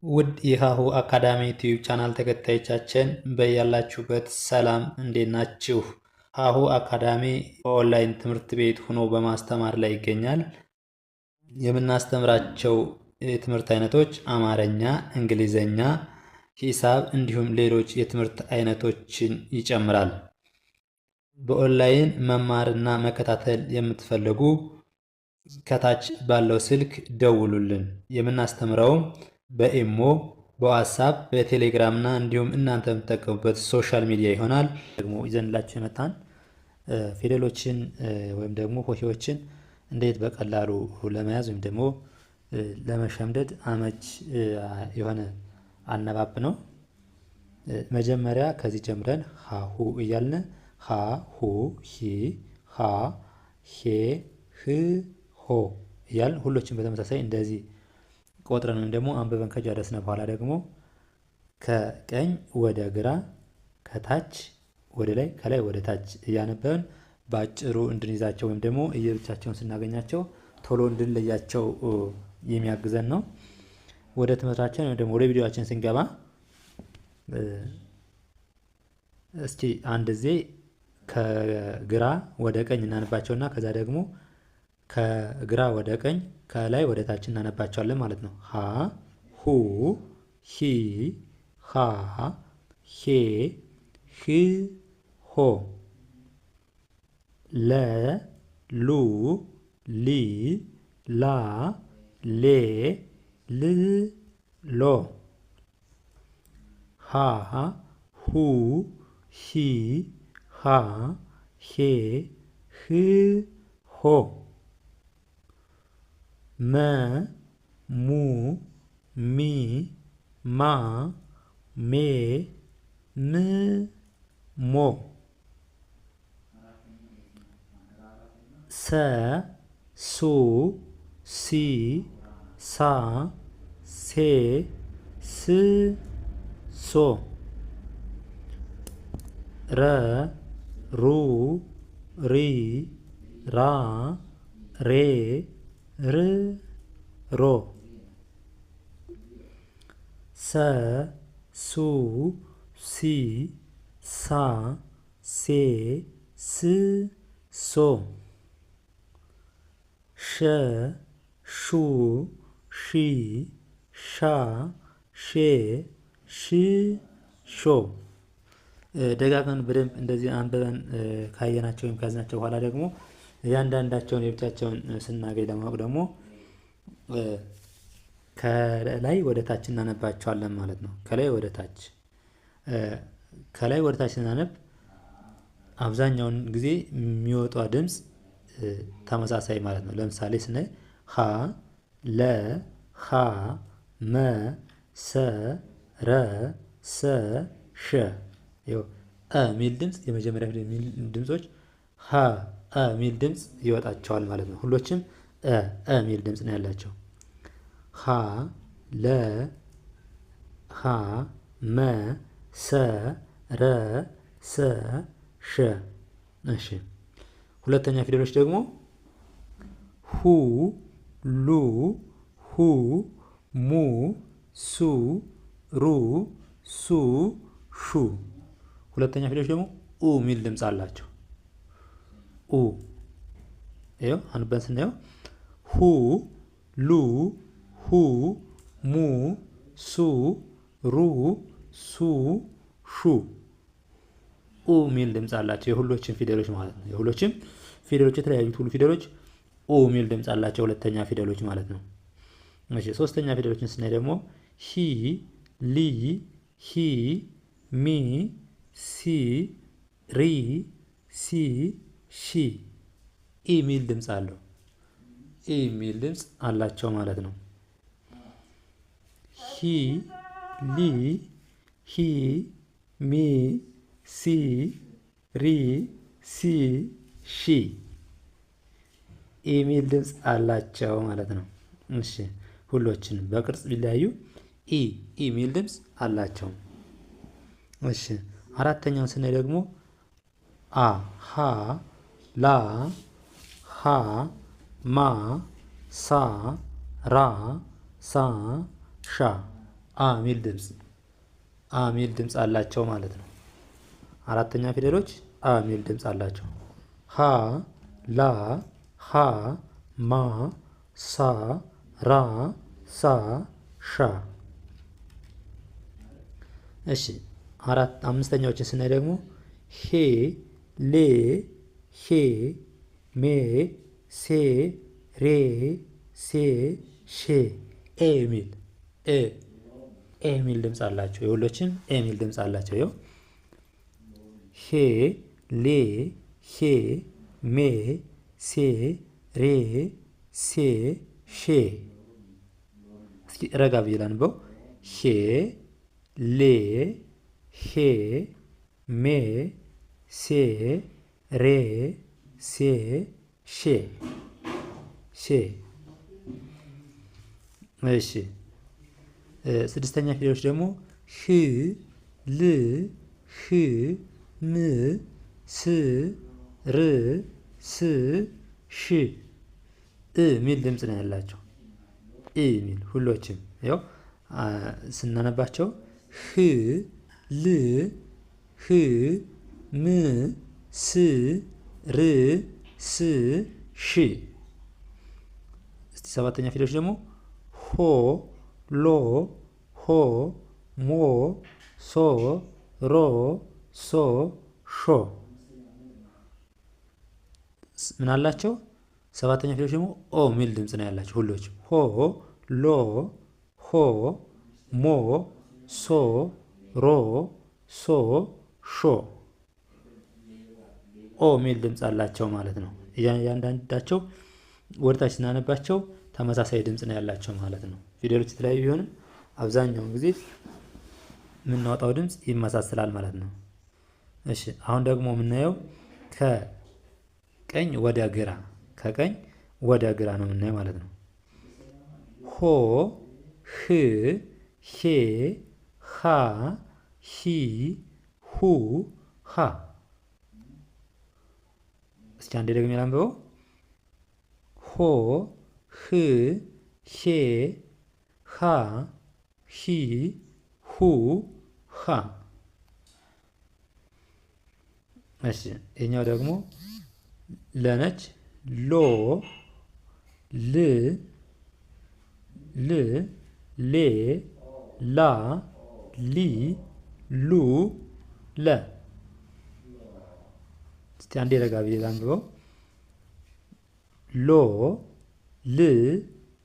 ውድ የሀሁ አካዳሚ ዩቲዩብ ቻናል ተከታዮቻችን በያላችሁበት ሰላም፣ እንዴት ናችሁ? ሀሁ አካዳሚ ኦንላይን ትምህርት ቤት ሆኖ በማስተማር ላይ ይገኛል። የምናስተምራቸው የትምህርት አይነቶች አማርኛ፣ እንግሊዘኛ፣ ሂሳብ እንዲሁም ሌሎች የትምህርት አይነቶችን ይጨምራል። በኦንላይን መማርና መከታተል የምትፈልጉ ከታች ባለው ስልክ ደውሉልን። የምናስተምረውም በኢሞ፣ በዋትሳፕ፣ በቴሌግራም እና እንዲሁም እናንተ የምትጠቀሙበት social media ይሆናል። ደግሞ ይዘንላችሁ የመጣን ፊደሎችን ወይም ደግሞ ሆሄዎችን እንዴት በቀላሉ ለመያዝ ወይም ደግሞ ለመሸምደድ አመች የሆነ አነባብ ነው። መጀመሪያ ከዚህ ጀምረን ሀሁ እያልን ሀ ሁ ሂ ሃ ሄ ህ ሆ እያልን ሁሎችን በተመሳሳይ እንደዚህ ቆጥረን ወይም ደግሞ አንብበን ከጨረስን በኋላ ደግሞ ከቀኝ ወደ ግራ፣ ከታች ወደ ላይ፣ ከላይ ወደ ታች እያነበብን በአጭሩ እንድንይዛቸው ወይም ደግሞ እየብቻቸውን ስናገኛቸው ቶሎ እንድንለያቸው የሚያግዘን ነው። ወደ ትምህርታችን ወይም ደግሞ ወደ ቪዲዮአችን ስንገባ እስኪ አንድ ጊዜ ከግራ ወደ ቀኝ እናነባቸውና ከዛ ደግሞ ከግራ ወደ ቀኝ ከላይ ወደ ታች እናነባቸዋለን ማለት ነው። ሀ ሁ ሂ ሃ ሄ ህ ሆ ለ ሉ ሊ ላ ሌ ል ሎ ሃ ሁ ሂ ሃ ሄ ህ ሆ መ ሙ ሚ ማ ሜ ም ሞ ሰ ሱ ሲ ሳ ሴ ስ ሶ ረ ሩ ሪ ራ ሬ ር ሮ ሰ ሱ ሲ ሳ ሴ ስ ሶ ሸ ሹ ሺ ሻ ሼ ሽ ሾ። ደጋግመን በደንብ እንደዚህ አንብበን ካየናቸው ወይም ከያዝናቸው በኋላ ደግሞ እያንዳንዳቸውን የብቻቸውን ስናገኝ ለማወቅ ደግሞ ከላይ ወደ ታች እናነባቸዋለን ማለት ነው። ከላይ ወደ ታች፣ ከላይ ወደ ታች ስናነብ አብዛኛውን ጊዜ የሚወጣ ድምፅ ተመሳሳይ ማለት ነው። ለምሳሌ ስናይ ሀ ለ ሀ መ ሰ ረ ሰ ሸ፣ እ የሚል ድምፅ የመጀመሪያ የሚል ድምጾች ሀ አ የሚል ድምፅ ይወጣቸዋል ማለት ነው። ሁሎችም እ እ የሚል ድምፅ ነው ያላቸው። ሀ ለ ሀ መ ሰ ረ ሰ ሸ። እሺ፣ ሁለተኛ ፊደሎች ደግሞ ሁ ሉ ሁ ሙ ሱ ሩ ሱ ሹ። ሁለተኛ ፊደሎች ደግሞ ኡ የሚል ድምፅ አላቸው። ኡ ይኸው አንብበን ስናየው ሁ ሉ ሁ ሙ ሱ ሩ ሱ ሹ፣ ኡ የሚል ድምፅ አላቸው። የሁሎችም ፊደሎች ማለት ነው። የሁሎችም ፊደሎች፣ የተለያዩት ሁሉ ፊደሎች ኡ የሚል ድምፅ አላቸው። ሁለተኛ ፊደሎች ማለት ነው። እሺ፣ ሶስተኛ ፊደሎችን ስናይ ደግሞ ሂ ሊ ሂ ሚ ሲ ሪ ሲ ሺ፣ ኢ የሚል ድምፅ አለው። ኢ የሚል ድምፅ አላቸው ማለት ነው። ሂ ሊ ሂ ሚ ሲ ሪ ሲ ሺ፣ ኢ የሚል ድምፅ አላቸው ማለት ነው። እሺ፣ ሁሎችን በቅርጽ ቢለያዩ ኢ ኢ የሚል ድምፅ አላቸው። እሺ፣ አራተኛውን ስናይ ደግሞ አ ሀ ላ ሀ ማ ሳ ራ ሳ ሻ። አ ሚል ድምፅ አ ሚል ድምፅ አላቸው ማለት ነው። አራተኛ ፊደሎች አ ሚል ድምፅ አላቸው። ሀ ላ ሃ ማ ሳ ራ ሳ ሻ። እሺ አራት አምስተኛዎችን ስናይ ደግሞ ሄ ሌ ሄ ሜ ሴ ሬ ሴ ሼ ኤ ሚል ኤ ኤ ሚል ድምፅ አላቸው። የሁሎችም ኤ ሚል ድምፅ አላቸው። ይኸው ሄ ሌ ሄ ሜ ሴ ሬ ሴ ሼ። እስኪ ረጋ ብዬ ላንበው። ሄ ሌ ሄ ሜ ሴ ሬ ሴ ሼ ሼ። እሺ ስድስተኛ ፊደሎች ደግሞ ህ ል ህ ም ስ ር ስ ሽ እ ሚል ድምፅ ነው ያላቸው። እ ሚል ሁሎችም ያው ስናነባቸው ህ ል ህ ም ስ ር ስ ሽ። እስቲ ሰባተኛ ፊደሎች ደግሞ ሆ ሎ ሆ ሞ ሶ ሮ ሶ ሾ። ምን አላቸው? ሰባተኛ ፊደሎች ደግሞ ኦ ሚል ድምፅ ነው ያላቸው ሁሎችም። ሆ ሎ ሆ ሞ ሶ ሮ ሶ ሾ ኦ ሚል ድምፅ አላቸው ማለት ነው። እያንዳንዳቸው ወደታች ስናነባቸው ተመሳሳይ ድምፅ ነው ያላቸው ማለት ነው። ፊደሎች የተለያዩ ቢሆንም አብዛኛውን ጊዜ የምናወጣው ድምፅ ይመሳሰላል ማለት ነው። እሺ አሁን ደግሞ የምናየው ከቀኝ ወደ ግራ ከቀኝ ወደ ግራ ነው የምናየው ማለት ነው። ሆ ህ ሄ ሃ ሂ ሁ ሃ። እስኪ አንዴ ደግሜ ላንብበው። ሆ ህ ሄ ሃ ሂ ሁ ሃ። እሺ ይኸኛው ደግሞ ለነች ሎ ል ል ሌ ላ ሊ ሉ ለ። እስቲ አንዴ ረጋ ብዬ ላንብበው። ሎ ል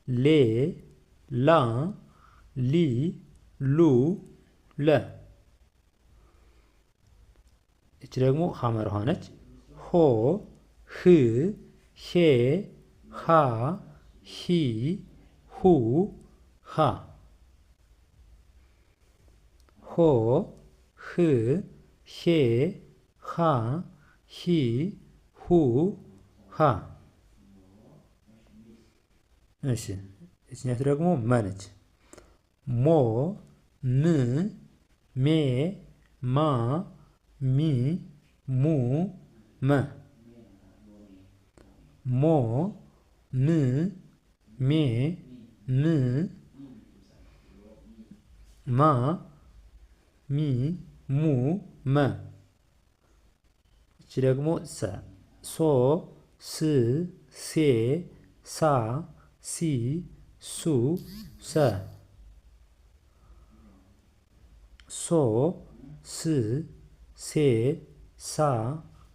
ሌ ላ ሊ ሉ ለ። እቺ ደግሞ ሐመር ሆነች። ሆ ህ ሄ ሃ ሂ ሁ ሃ። ሆ ህ ሄ ሃ ሂ ሁ ሃ። እሺ እቺኛቱ ደግሞ መ ነች። ሞ ም ሜ ማ ሚ ሙ መ። ሞ ም ሜ ም ማ ሚ ሙ መ። እቺ ደግሞ ሰ ሶ ስ ሴ ሳ ሲ ሱ ሰ። ሶ ስ ሴ ሳ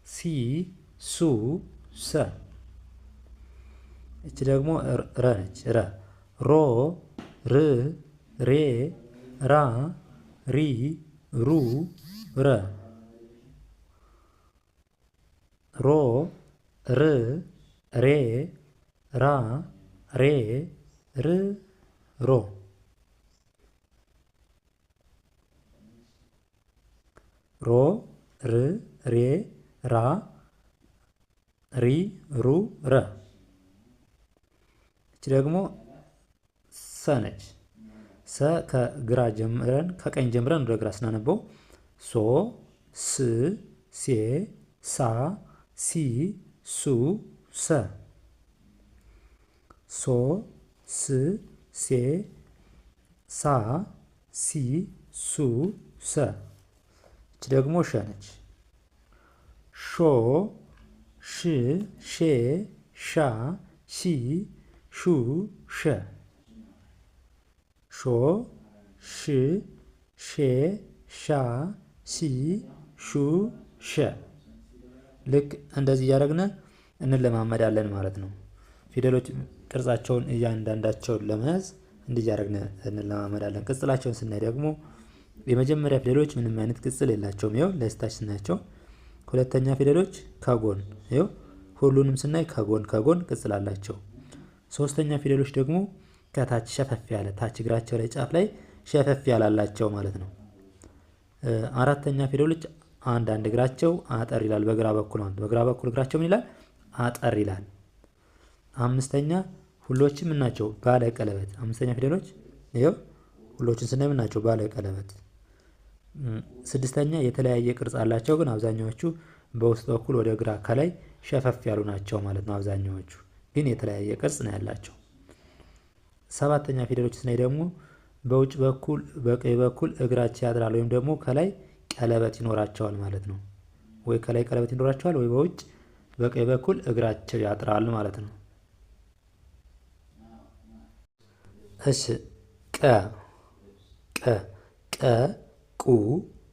ሲ ሱ ሰ። እቺ ደግሞ ረ ነች። ረ ሮ ር ሬ ራ ሪ ሩ ረ። ሮ ር ሬ ራ ሬ ር ሮ። ሮ ር ሬ ራ ሪ ሩ ረ። እቺ ደግሞ ሰ ነች። ሰ ከግራ ጀምረን ከቀኝ ጀምረን ወደ ግራ ስናነበው ሶ ስ ሴ ሳ ሲ ሱ ሰ። ሶ ስ ሴ ሳ ሲ ሱ ሰ። እች ደግሞ ሸ ነች። ሾ ሽ ሼ ሻ ሺ ሹ ሸ። ሾ ሽ ሼ ሻ ሺ ሹ ሸ። ልክ እንደዚህ እያደረግን እንለማመዳለን ማለት ነው። ፊደሎች ቅርጻቸውን እያንዳንዳቸውን ለመያዝ እንዲህ እያደረግን እንለማመዳለን። ቅጽላቸውን ስናይ ደግሞ የመጀመሪያ ፊደሎች ምንም አይነት ቅጽል የላቸውም። ይኸው ለስታች ስናያቸው፣ ሁለተኛ ፊደሎች ከጎን ይኸው ሁሉንም ስናይ ከጎን ከጎን ቅጽል አላቸው። ሶስተኛ ፊደሎች ደግሞ ከታች ሸፈፍ ያለ ታች እግራቸው ላይ ጫፍ ላይ ሸፈፍ ያላላቸው ማለት ነው። አራተኛ ፊደሎች አንዳንድ እግራቸው አጠር ይላል በግራ በኩል ማለት ነው። በግራ በኩል እግራቸው ምን ይላል? አጠር ይላል። አምስተኛ ሁሎችም ምን ናቸው? ባለ ቀለበት። አምስተኛ ፊደሎች ይኸው ሁሎችን ስናይ ምን ናቸው? ባለ ቀለበት። ስድስተኛ የተለያየ ቅርጽ አላቸው፣ ግን አብዛኛዎቹ በውስጥ በኩል ወደ ግራ ከላይ ሸፈፍ ያሉ ናቸው ማለት ነው። አብዛኛዎቹ ግን የተለያየ ቅርጽ ነው ያላቸው። ሰባተኛ ፊደሎች ስናይ ደግሞ በውጭ በኩል በቀኝ በኩል እግራቸው ያጥራል ወይም ደግሞ ከላይ ቀለበት ይኖራቸዋል ማለት ነው። ወይ ከላይ ቀለበት ይኖራቸዋል ወይ በውጭ በቀኝ በኩል እግራቸው ያጥራል ማለት ነው። እሺ ቀ ቀ ቀ ቁ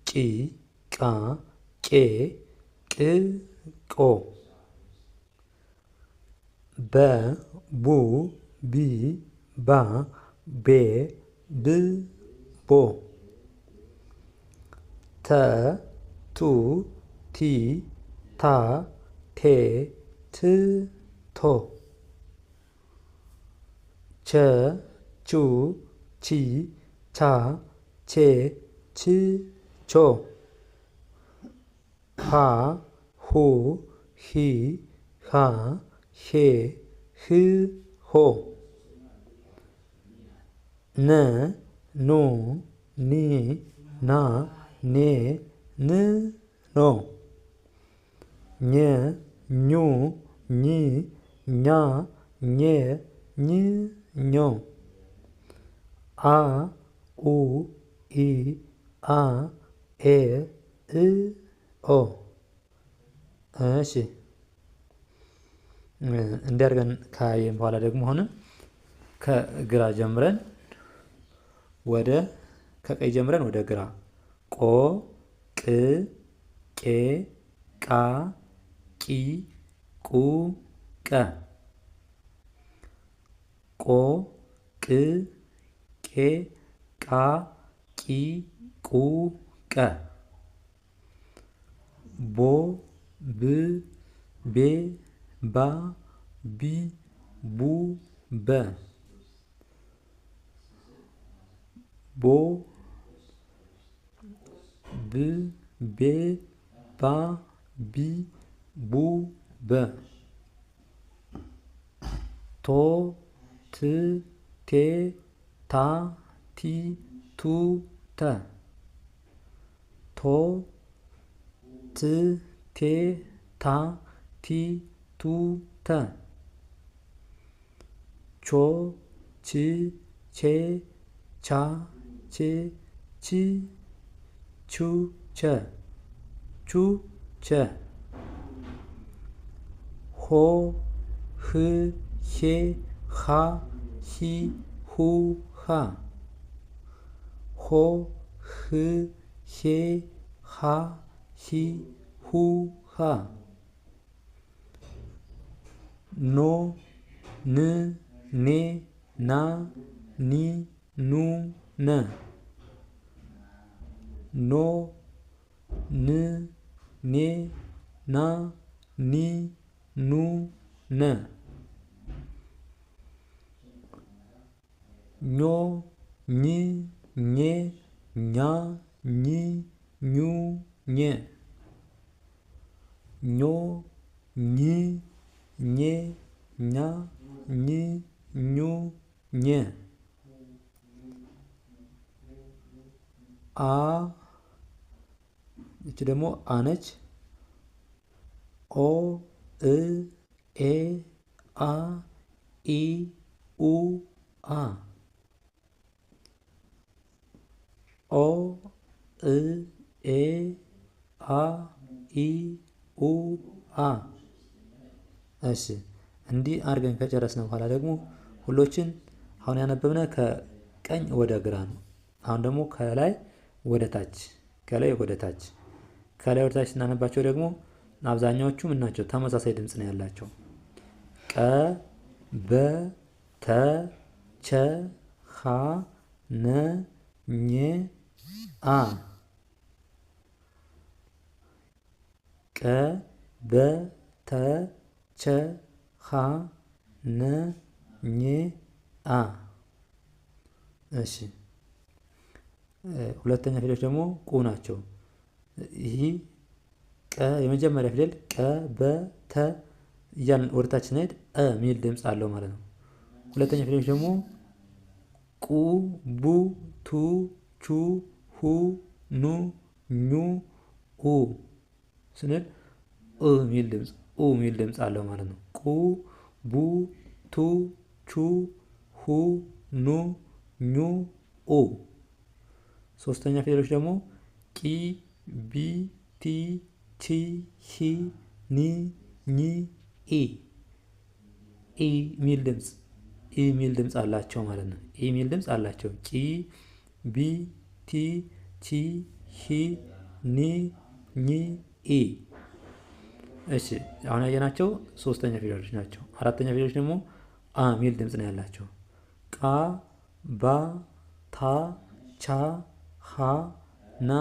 ቂ ቃ ቄ ቅ ቆ። በ ቡ ቢ ባ ቤ ብ ቦ። ተ ቱ ቲ ታ ቴ ት ቶ። ቸ ቹ ቺ ቻ ቼ ች ቾ። ሃ ሁ ሂ ሃ ሄ ህ ሆ። ነ ኑ ኒ ና ኔ ን ኖ። ኘ ኙ ኚ ኛ ኜ ኝ ኞ። አ ኡ ኢ አ ኤ እ ኦ። እሺ እንዲያርገን ካየን በኋላ ደግሞ አሁንም ከግራ ጀምረን ወደ ከቀኝ ጀምረን ወደ ግራ ቆ ቅ ቄ ቃ ቂ ቁ ቀ። ቆ ቅ ቄ ቃ ቂ ቁ ቀ። ቦ ብ ቤ ባ ቢ ቡ በ። ቦ ብ ቤ ባ ቢ ቡ በ። ቶ ት ቴ ታ ቲ ቱ ተ። ቶ ት ቴ ታ ቲ ቱ ተ። ቾ ች ቼ ቻ ቼ ች ቹ ቸ ቹ ቸ። ሆ ህ ሄ ሃ ሂ ሁ ሃ። ሆ ህ ሄ ሃ ሂ ሁ ሃ። ኖ ን ኔ ና ኒ ኑ ነ። ኖ ን ኔ ና ኒ ኑ ነ። ኞ ኝ ኜ ኛ ኚ ኙ ኘ። ኞ ኝ ኜ ኛ ኚ ኙ ኘ። አ እቺ ደግሞ አ ነች። ኦ እ ኤ አ ኢ ኡ አ። ኦ እ ኤ አ ኢ ኡ አ። እሺ እንዲህ አድርገን ከጨረስን በኋላ ደግሞ ሁሎችን አሁን ያነበብነ ከቀኝ ወደ ግራ ነው። አሁን ደግሞ ከላይ ወደ ታች ከላይ ወደ ታች ከላይ ወደ ታች ስናነባቸው ደግሞ አብዛኛዎቹ ምን ናቸው? ተመሳሳይ ድምፅ ነው ያላቸው። ቀ በ ተ ቸ ሀ ነ ኘ አ። ቀ በ ተ ቸ ሀ ነ ኘ አ። እሺ ሁለተኛ ፊደሎች ደግሞ ቁ ናቸው። ይህ ቀ የመጀመሪያ ፊደል ቀ በ ተ እያልን ወደታች ስንሄድ እ ሚል ድምፅ አለው ማለት ነው። ሁለተኛ ፊደሎች ደግሞ ቁ ቡ ቱ ቹ ሁ ኑ ኙ ኡ ስንል እ ሚል ድምፅ ኡ ሚል ድምፅ አለው ማለት ነው። ቁ ቡ ቱ ቹ ሁ ኑ ኙ ኡ። ሶስተኛ ፊደሎች ደግሞ ቂ ቢ ቲ ቺ ሂ ኒ ኚ ኢ ኢ ሚል ድምፅ ኢ ሚል ድምፅ አላቸው ማለት ነው። ኢ ሚል ድምፅ አላቸው። ቂ ቢ ቲ ቺ ሂ ኒ ኚ ኢ። እሺ አሁን ያየናቸው ሶስተኛ ፊደሎች ናቸው። አራተኛ ፊደሎች ደግሞ አ ሚል ድምፅ ነው ያላቸው። ቃ ባ ታ ቻ ሀ ና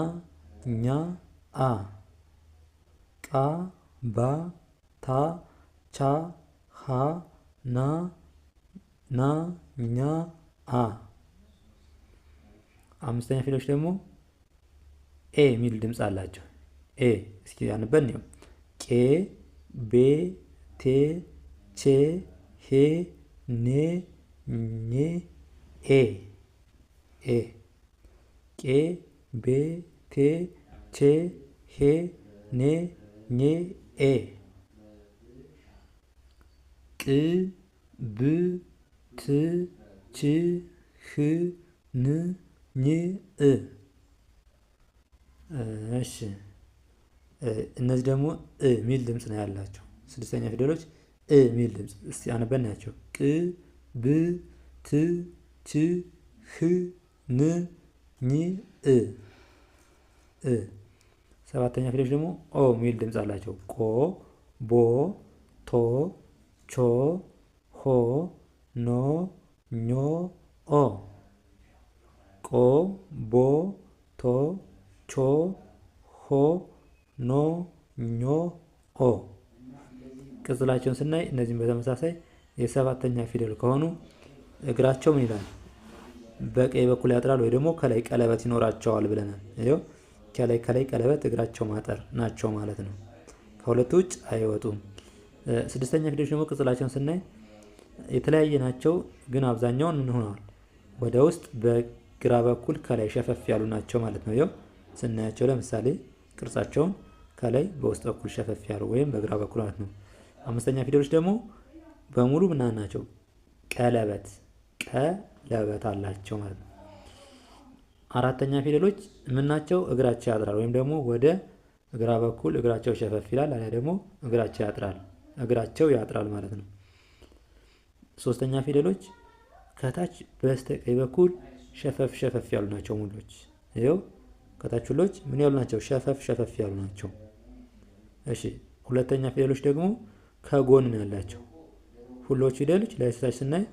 ኛ አ። ቃ ባ ታ ቻ ሀ ና ና ኛ አ። አምስተኛ ፊደሎች ደግሞ ኤ የሚል ድምፅ አላቸው። ኤ እስኪ ያንበን ነው። ቄ ቤ ቴ ቼ ሄ ኔ ኜ ኤ ኤ። ቄ ቤ ቴ ቼ ሄ ኔ ኜ ኤ። ቅ ብ ት ች ህ ን ኝ እ። እሺ እነዚህ ደግሞ እ ሚል ድምፅ ነው ያላቸው። ስድስተኛ ፊደሎች እ ሚል ድምፅ እስቲ አነበን ናቸው። ቅ ብ ት ች ህ ን ኝ እ እ። ሰባተኛ ፊደሎች ደግሞ ኦ ሚል ድምፅ አላቸው። ቆ ቦ ቶ ቾ ሆ ኖ ኞ ኦ። ቆ ቦ ቶ ቾ ሆ ኖ ኞ ኦ። ቅጽላቸውን ስናይ እነዚህም በተመሳሳይ የሰባተኛ ፊደል ከሆኑ እግራቸው ምን ይላል? በቀኝ በኩል ያጥራል ወይ ደግሞ ከላይ ቀለበት ይኖራቸዋል ብለናል። ይኸው ከላይ ከላይ ቀለበት እግራቸው ማጠር ናቸው ማለት ነው። ከሁለቱ ውጭ አይወጡም። ስድስተኛ ፊደሎች ደግሞ ቅጽላቸውን ስናይ የተለያየ ናቸው፣ ግን አብዛኛውን ምን ሆነዋል? ወደ ውስጥ በግራ በኩል ከላይ ሸፈፍ ያሉ ናቸው ማለት ነው። ይኸው ስናያቸው ለምሳሌ ቅርጻቸውን ከላይ በውስጥ በኩል ሸፈፍ ያሉ ወይም በግራ በኩል ማለት ነው። አምስተኛ ፊደሎች ደግሞ በሙሉ ምናምን ናቸው? ቀለበት ቀለበት አላቸው ማለት ነው። አራተኛ ፊደሎች ምን ናቸው? እግራቸው ያጥራል ወይም ደግሞ ወደ ግራ በኩል እግራቸው ሸፈፍ ይላል፣ አሊያ ደግሞ እግራቸው ያጥራል እግራቸው ያጥራል ማለት ነው። ሶስተኛ ፊደሎች ከታች በስተቀኝ በኩል ሸፈፍ ሸፈፍ ያሉ ናቸው። ሙሎች ይኸው ከታች ሁሎች ምን ያሉ ናቸው? ሸፈፍ ሸፈፍ ያሉ ናቸው። እሺ ሁለተኛ ፊደሎች ደግሞ ከጎን ነው ያላቸው። ሁሎች ፊደሎች ላይ ታች ስናይ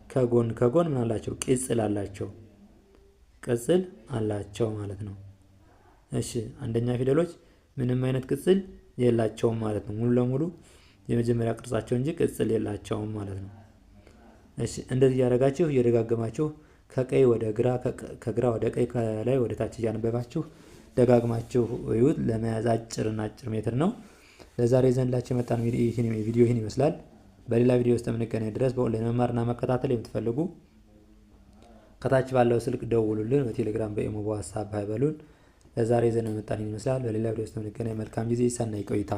ከጎን ከጎን ምን አላቸው? ቅጽል አላቸው። ቅጽል አላቸው ማለት ነው። እሺ አንደኛ ፊደሎች ምንም አይነት ቅጽል የላቸውም ማለት ነው። ሙሉ ለሙሉ የመጀመሪያ ቅርጻቸው እንጂ ቅጽል የላቸውም ማለት ነው። እሺ እንደዚህ እያደረጋችሁ እየደጋገማችሁ ከቀኝ ወደ ግራ፣ ከግራ ወደ ቀኝ፣ ከላይ ወደ ታች እያነበባችሁ ደጋግማችሁ እዩት። ለመያዝ አጭርና አጭር ሜትር ነው። ለዛሬ ይዘንላችሁ የመጣን ቪዲዮ ይህን ይመስላል። በሌላ ቪዲዮ ውስጥ የምንገናኝ ድረስ በኦንላይን መማርና መከታተል የምትፈልጉ ከታች ባለው ስልክ ደውሉልን። በቴሌግራም፣ በኢሞ፣ በዋትስአፕ አይበሉን። ለዛሬ ይዘን የመጣን ይህን ይመስላል። በሌላ ቪዲዮ ውስጥ የምንገናኝ መልካም ጊዜ፣ ሰናይ ቆይታ።